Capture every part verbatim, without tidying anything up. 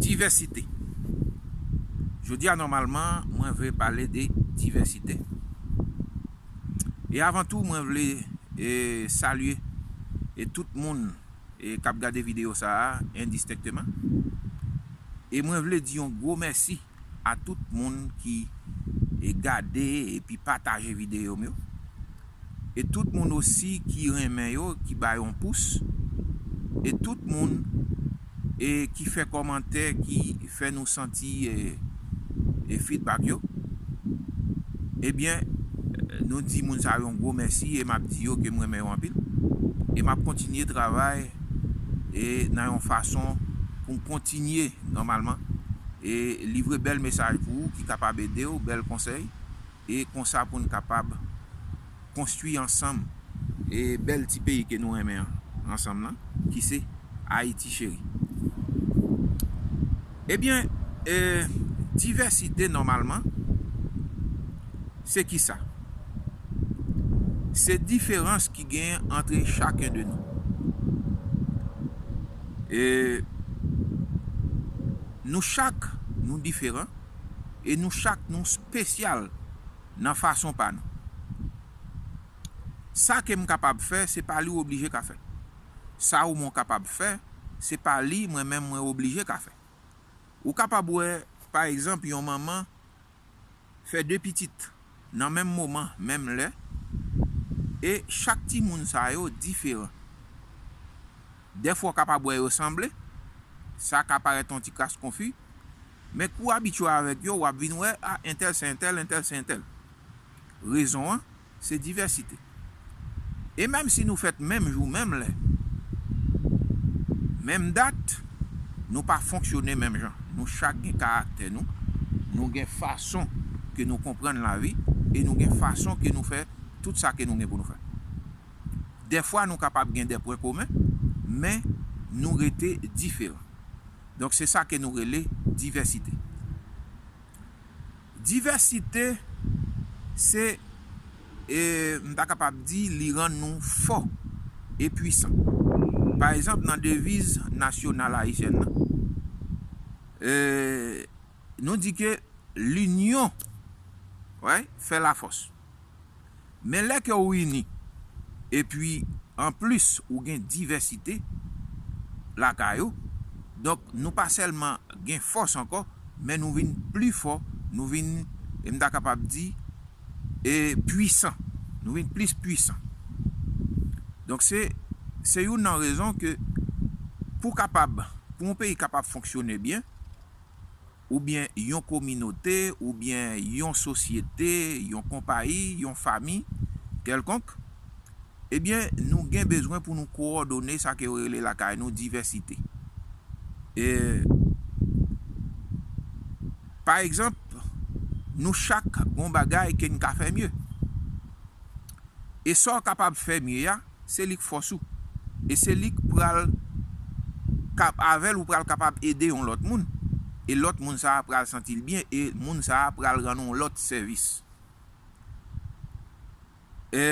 Divèsite. Jodi a, nòmalman, mwen vle pale de divèsite. E avan tou, mwen vle, e, salye, e, tout moun, e, k ap gade videyo sa a endistenkteman. E mwen vle di yon gwo mèsi a tout moun ki, e, gade epi pataje videyo m yo. E tout moun osi ki renmen yo, ki ba yo yon pous. E tout moun, e, ki fè kòmantè, ki fè nou santi, e, e feedback yo. Ebyen, nou di moun sa yo yon gwo mèsi e m ap di yo ke m renmen yo anpil. E m ap kontinye travay e nan yon fason pou m kontinye nòmalman e livre bèl mesaj pou ou ki kapab ede w, bèl konsèy. E konsa pou n kapab konstwi ansanm e bèl ti peyi ke nou renmen an, ansanm lan, ki se Ayiti cheri. Ebyen, e, divèsite nòmalman, se kisa? Se diferans ki genyen antre chaken de nou. E, nou chak, nou diferan, e nou chak, nou espesyal nan fason pa nou. Sa ke m kapab fè, se pa li w oblije ka fè. Sa ou mwen kapab fè, se pa li mwen menm mwen oblije ka fè. Ou kapab wè, pa egzanp, yon manman fè de pitit nan menm moman, menm lè, e chak timoun sa yo diferan. Dèfwa w kapab wè yo sanble, sa ka parèt yon ti kras konfi, men kou w abitye avèk yo, w ap vin wè, a, entèl se entèl, entèl se entèl. Rezon an, se divèsite. E menm si nou fèt menm jou, menm lè, menm dat, nou pa fonksyone menm jan. Nou chak gen karaktè nou, nou gen fason ke nou konprann lavi, e nou gen fason ke nou fè tout sa ke nou gen pou nou fè. Dèfwa nou kapab gen de pwen komen, men nou rete diferan. Donk se sa ke nou rele divèsite. Divèsite, se, e, m ta kapab di, li rann nou fò e pwisan. Pa egzanp, nan deviz nasyonal ayisyèn nan, e, nou di ke linyon, wè, fè lafòs. Men lè ke w ini, epi anplis ou gen divèsite lakay ou, donk nou pa sèlman gen fòs ankò, men nou vin pli fò, nou vin, e m ta kapab di, e pwisan. Nou vin plis pwisan. Donk se, se youn nan rezon ke pou kapab, pou yon peyi kapab fonksyone byen, oubyen yon kominote, oubyen yon sosyete, yon konpayi, yon fanmi kèlkonk, ebyen, nou gen bezwen pou nou kowòdone sa ke yo rele lakay nou divèsite. E, pa egzanp, nou chak gon bagay ke n ka fè mye. E sa w kapab fè mye a, se li k fòs ou. E se li k pral kap, avè l ou pral kapab ede yon lòt moun. E lòt moun sa a pral santi l byen, e moun sa a pral rann ou yon lòt sèvis. E,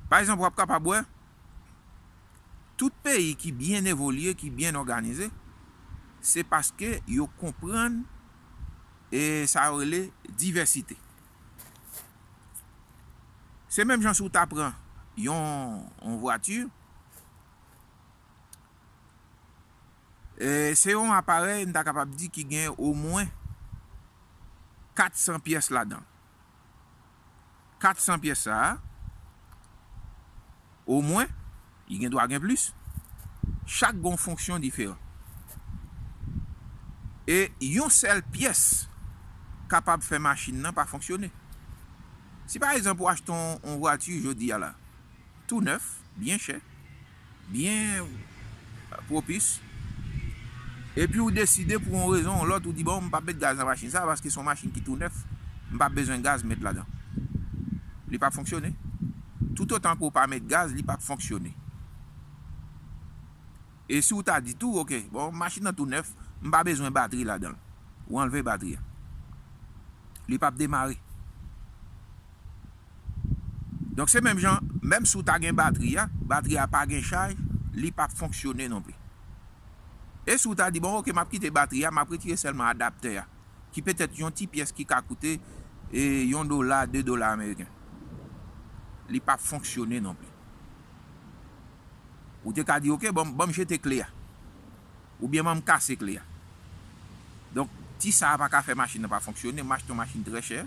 pa egzanp, w ap kapab wè, tout peyi ki byen evolye, ki byen òganize, se paske yo konprann, e sa yo rele divèsite. Se menm jan si w ta pran yon, yon vwati, e, se yon aparèy, m ta kapab di, ki gen omwen kat san pyès ladan l. Kat san pyès sa a, omwen, li gen dwa gen plis, chak gen yon fonksyon diferan. E yon sèl pyès kapab fè machin nan pa fonksyone. Si pa egzanp ou achte yon, yon vwati jodi a la, tou nèf, byen chè, byen pwopis, epi ou deside pou yon rezon ou lòt, ou di, "Bon, m p ap met gaz nan machin sa a paske se yon machin ki tou nèf, m p ap bezwen gaz met ladan." Li p ap fonksyone. Toutotan ke w pa met gaz, li p ap fonksyone. E si w ta di tou, "Oke, bon, machin nan tou nèf, m pa bezwen batri ladan l." Ou anlve batri a. Li p ap demare. Donk, se menm jan, menm si w ta gen batri a, batri a pa gen chaj, li p ap fonksyone non pli. E si w ta di, bon, oke, m ap kite batri a, m ap retire sèlman adaptè a, ki petèt yon ti pyès ki ka koute, e, yon dola, de dola ameriken. Li p ap fonksyone non pli. Ou te ka di, oke, ban m, ban m jete kle a. Oubyen ban m kase kle a. Donk, ti sa a pa ka fè machin nan pa fonksyone, m achte yon machin trè chè.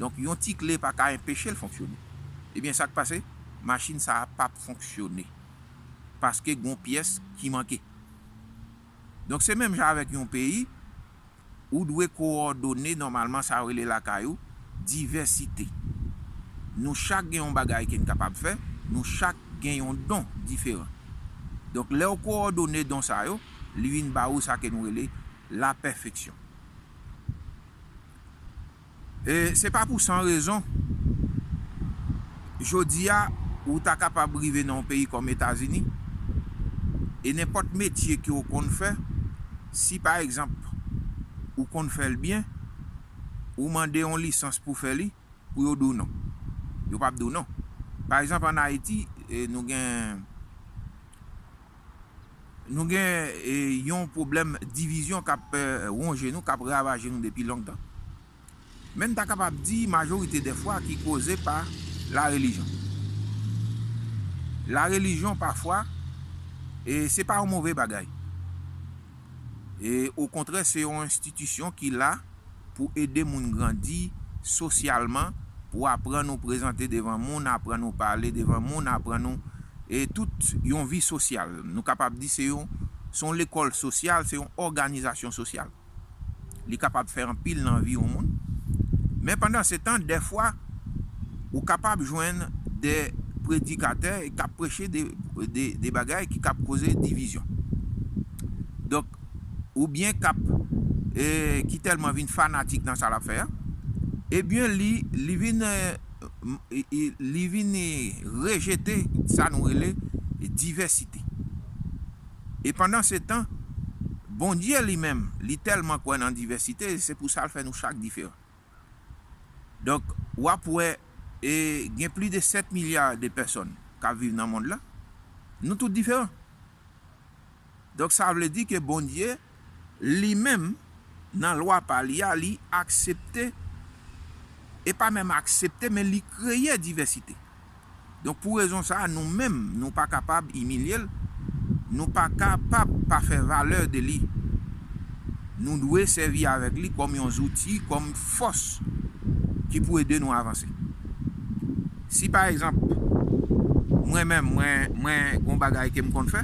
Donk, yon ti kle pa ka enpeche l fonksyone. Ebyen, sa k pase? Machin sa a p ap fonksyone. Paske gon pyès ki manke. Donk, se menm jan avèk yon peyi, ou dwe kowòdone nòmalman sa yo rele lakay ou, divèsite. Nou chak gen yon bagay ke n kapab fè, nou chak gen yon don diferan. Donk, lè w kowòdone don sa yo, li vin ba ou sa ke nou rele lapèfeksyon. E se pa pou san rezon, jodi a, ou ta kapab rive nan yon peyi kòm Etazini, e nenpòt metye ke w konn fè, si pa egzanp, ou konn fè l byen, ou mande yon lisans pou fè li, pou yo di w non. Yo p ap di w non. Pa egzanp, ann Ayiti, e, nou gen, nou gen, e, yon pwoblèm divizyon k ap, e, wonje nou, k ap ravaje nou depi lontan. Men n ta kapab di majorite dèfwa ki koze pa larelijyon. Larelijyon pafwa, e, se pa yon move bagay. E okontrè, se yon enstitisyon ki la pou ede moun grandi sosyalman, pou aprann ou prezante devan moun, aprann ou pale devan moun, aprann ou, e tout yon vi sosyal. Nou kapab di se yon, se yon lekòl sosyal, se yon òganizasyon sosyal. Li kapab fè anpil nan vi yon moun. Men pandan se tan, dèfwa, ou kapab jwenn de predikatè k ap preche de, de, de bagay ki kab koze divizyon. Donk, oubyen k ap, e, ki tèlman vin fanatik nan sa l ap fè a, ebyen, li, li vin, e, m-, e, e, li vin, e, rejete sa nou rele divèsite. E pandan se tan, Bondye li menm, li tèlman kwè nan divèsite, se pou sa l fè nou chak diferan. Donk, w ap wè, e, gen plis de sèt milya de pèsòn k ap viv nan mond lan. Nou tout diferan. Donk, sa vle di ke Bondye, li menm, nan lwa pa li a, li aksepte, e pa menm aksepte, men li kreye divèsite. Donk, pou rezon sa a, nou menm, nou pa kapab imilye l, nou pa kapab pa fè valè de li. Nou dwe sèvi avèk li kòm yon zouti, kòm fòs ki pou ede nou avanse. Si, pa egzanp, mwen menm, mwen, mwen, gon bagay ke m konn fè,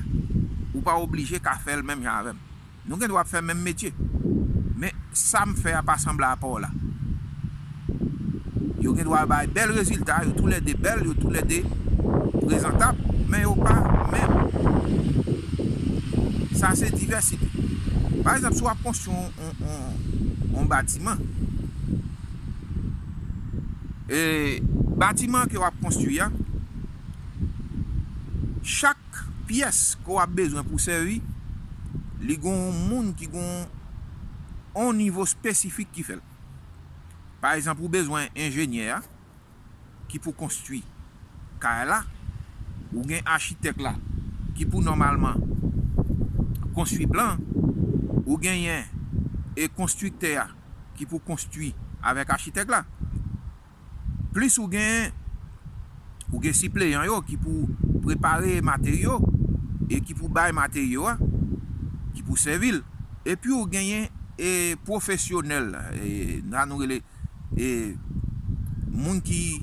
ou pa oblije ka fè l menm jan avè m. Nou gen dwa ap fè menm metye. Men sa m fè a pa sanble a pa w la. Yo gen dwa bay bèl rezilta, yo toulède bèl, yo toulède prezantab, men yo pa menm. Sa se divèsite. Pa egzanp, si w ap konstwi yon, yon, yon, yon batiman, e batiman ke w ap konstwi a, chak pyès ke w ap bezwen pou sèvi, li gon yon moun ki gon yon nivo espesifik ki fè l. Pa egzanp, ou bezwen enjenyè a ki pou konstwi kay la, ou gen achitèk la ki pou nòmalman konstwi plan, ou genyen e konstriktè a ki pou konstwi avèk achitèk la. Plis ou gen, ou gen sipleyan yo ki pou prepare materyo e ki pou bay materyo a, ki pou sèvi l. Epi ou genyen e pwofesyonèl, e, sa nou rele, e, moun ki,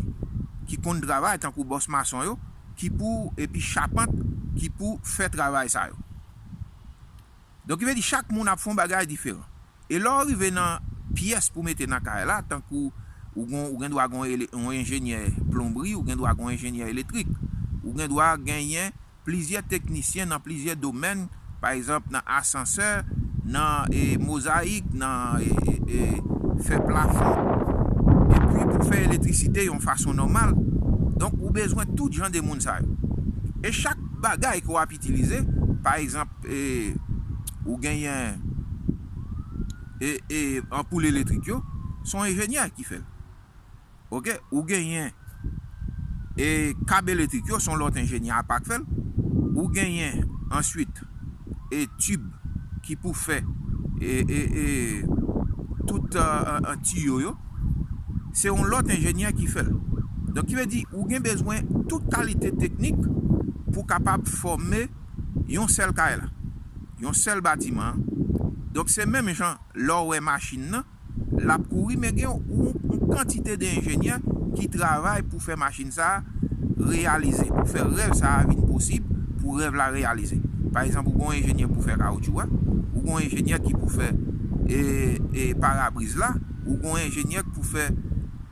ki konn travay, tankou bòs mason yo, ki pou, epi chapant, ki pou fè travay sa yo. Donk, ki vle di chak moun ap fè yon bagay diferan. E lè w rive nan pyès pou mete nan kay la, tankou ou gon, ou gen dwa gon ele-, yon enjenyè plonbri, ou gen dwa gon enjenyè elektrik, ou gen dwa genyen plizyè teknisyen nan plizyè domèn, pa egzanp, nan asansè, nan, e, mozayik, nan, e, e, e, fè plafon, epi pou fè elektrisite yon fason nòmal. Donk, ou bezwen tout jan de moun sa yo. E chak bagay ke w ap itilize, pa egzanp, e, ou genyen, e, e, anpoul elektrik yo, se yon enjenyè ki fè l. Oke, ou genyen, e, kab elektrik yo, se yon lòt enjenyè apa k fè l. Ou genyen answit, e, tib ki pou fè e, e, e, tout uh, uh, tiyo yo, se yon lòt enjenyè ki fè l. Donk, ki vle di, ou gen bezwen tout kalite teknik pou kapab fòme yon sèl kay la, yon sèl batiman an. Donk, se menm jan lè w wè machin nan, l ap kouri, men gen yon, yon kantite de enjenyè ki travay pou fè machin sa a reyalize, pou fè rèv sa a vin posib, pou rèv la reyalize. Pa egzanp, ou gen yon enjenyè pou fè kawotchou a, ou gen yon enjenyè ki pou fè e, e parabriz la, ou gen yon enjenyè ki pou fè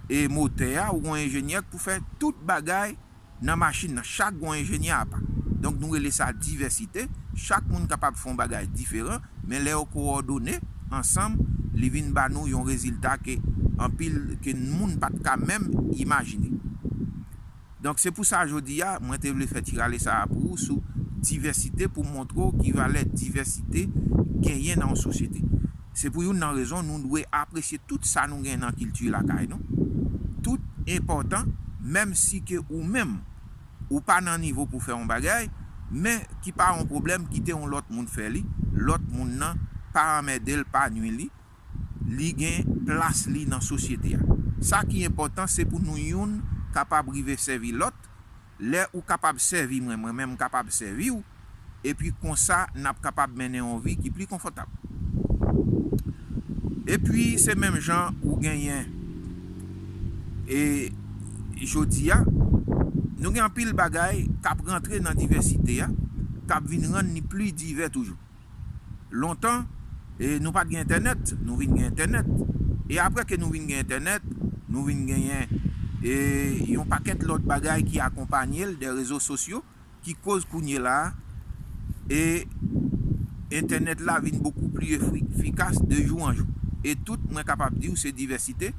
e motè a, ou gen yon enjenyè ki pou fè tout bagay nan machin nan. Chak gen yon enjenyè apa. Donk, nou rele sa divèsite. Chak moun kapab fè yon bagay diferan, men lè yo kowòdone ansanm, li vin ba nou yon rezilta ke anpil, ke moun pa t ka menm imajine. Donk, se pou sa jodi a, mwen te vle fè ti rale sa a pou ou sou divèsite, pou montre w ki valè divèsite genyen nan yon sosyete. Se pou youn nan rezon nou dwe apresye tout sa nou gen nan kilti lakay nou. Tout enpòtan, menm si ke ou menm ou pa nan nivo pou fè yon bagay, men ki pa yon pwoblèm, kite yon lòt moun fè li, lòt moun nan pa anmède l, pa nwi li, li gen plas li nan sosyete a. Sa ki enpòtan, se pou nou youn kapab rive sèvi lòt. Lè ou kapab sèvi mwen, mwen menm m kapab sèvi w, epi konsa n ap kapab mennen yon vi ki pli konfòtab. Epi se menm jan ou genyen e jodi a, nou gen anpil bagay k ap rantre nan divèsite a, k ap vin rann ni pli divè toujou. Lontan, e nou pa t gen entènèt, nou vin gen entènèt. E apre ke nou vin gen entènèt, nou vin genyen e yon pakèt lòt bagay ki akonpanye l, de rezo sosyo, ki koz kounye la a, e entènèt la vin bokou pli efi- efikas de jou an jou. E tout, mwen kapab di w, se divèsite,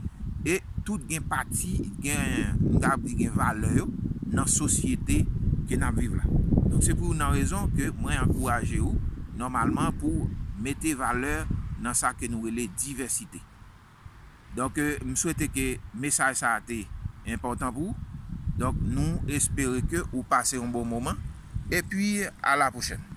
e tout gen pati, gen, m kapab di gen valè yo nan sosyete ke n ap viv la. Donk, se pou youn nan rezon ke mwen ankouraje w, nòmalman, pou mete valè nan sa ke nou rele divèsite. Donk, e, m swete ke mesaj sa a te enpòtan pou ou. Donk, nou espere ke ou pase yon bon moman. Epi, a la pwochèn.